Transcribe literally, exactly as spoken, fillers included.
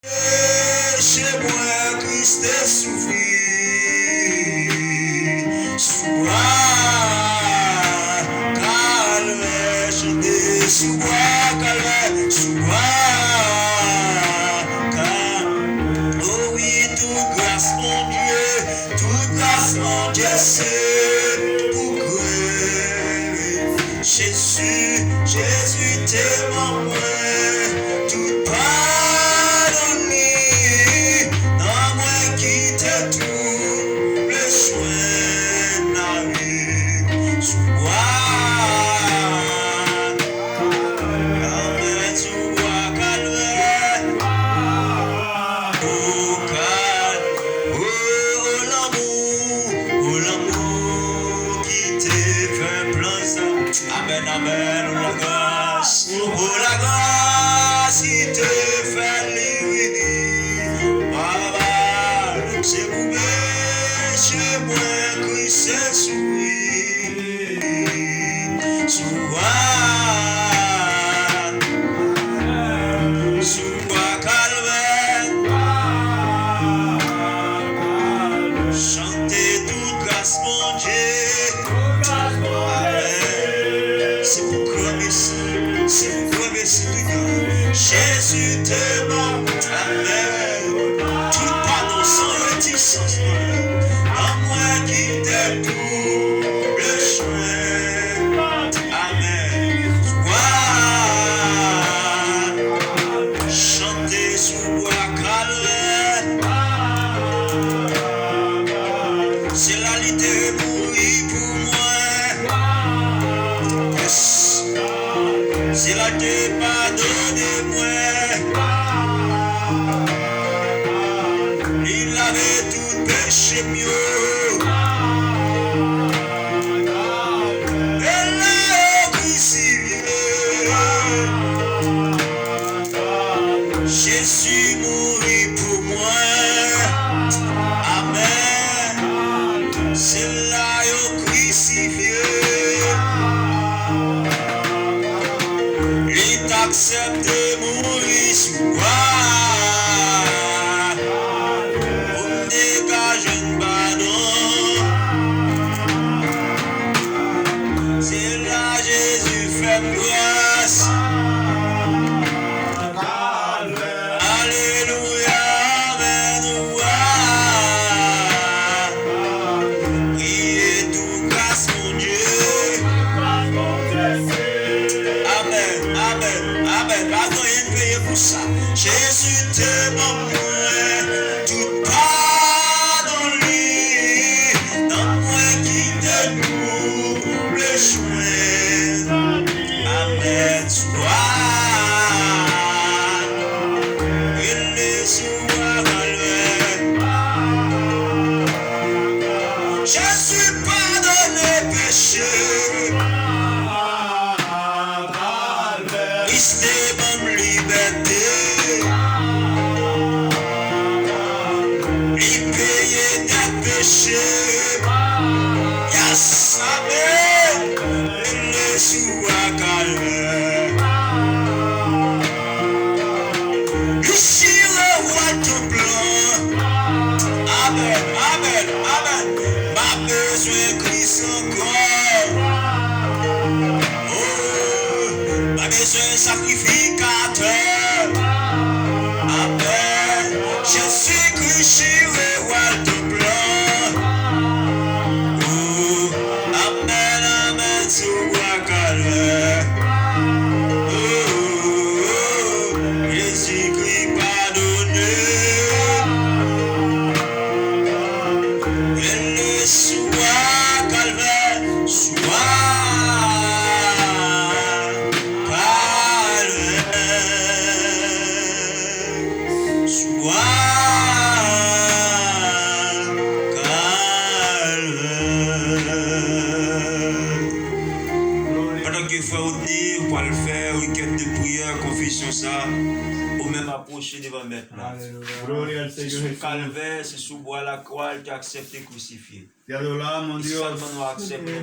Peche mwen, Kris te soufri sou bwa Kalvè, chante sou bwa Kalvè, sou bwa Kalvè. Oh wi, tout gras Bondye, tout gras Bondye se pou kre Jezi, Jezi te ban mwen tout padon li, nan mwen ki te twouble chwen lavi sou bwa. Amèn, sou bwa Kalvè. O Kalvè, o, o lanmou, o lanmou ki te fè plan sa. Amèn, amèn. O lagras, o lagras ki te fè li vini. Papa, se pou peche mwen Kris te soufri sou bwa, sou bwa Kalvè. Chante tout gras Bondye. Amèn. Se pou gran mesi, se pou gran mesi tout gras. Jezi te ban, amèn, tout padon san retisans mwen. An mwen ki te twouble chwen. Amèn. Wa! Chante sou bwa Kalvè. Se la li te mouri pou mwen. Yes. Se la li te padone mwen. Li lave tout peche m yo. E la yo krisifye. Jezi mouri pou mwen. Amèn. Se la yo krisifye. Li t aksepte mouri sou bwa. Pou m te ka jwenn padon. Se la Jezi fè m gras. Alelouya, amèn, wa. Priye tou gras Bondye. Amèn, amèn, amèn. Pa gen anyen k peye pou sa. Jezi te ban mwen tout padon li. Nan mwen ki te twouble chwen. Amèn. Swa. Rele sou bwa Kalvè. Jezi padone peche. Kris te ban m libète. Li peye dèt peche. Yes, amèn. Rele sou bwa Kalvè. Li chire vwal tanp lan. Amèn, amèn, amèn. M pa bezwen Kris ankò. Oh, pa bezwen sakrifikatè. Amèn. Jezi Kris chire vwal tanp lan. Oh, amèn, amèn, sou bwa Kalvè. Oh, oh, oh, Jezikri padone. Rele sou bwa Kalvè, sou bwa Kalvè, sou bwa Kalvè. Pandan ke frè Rodney pral fè rekèt de priyè, konfesyon sa, ou menm apwoche devan Mèt la. Alelouya. Se sou Kalvè, se sou bwa lakwa, li te aksepte krisifye. Te adora, mon Dios. Sèlman nou aksepte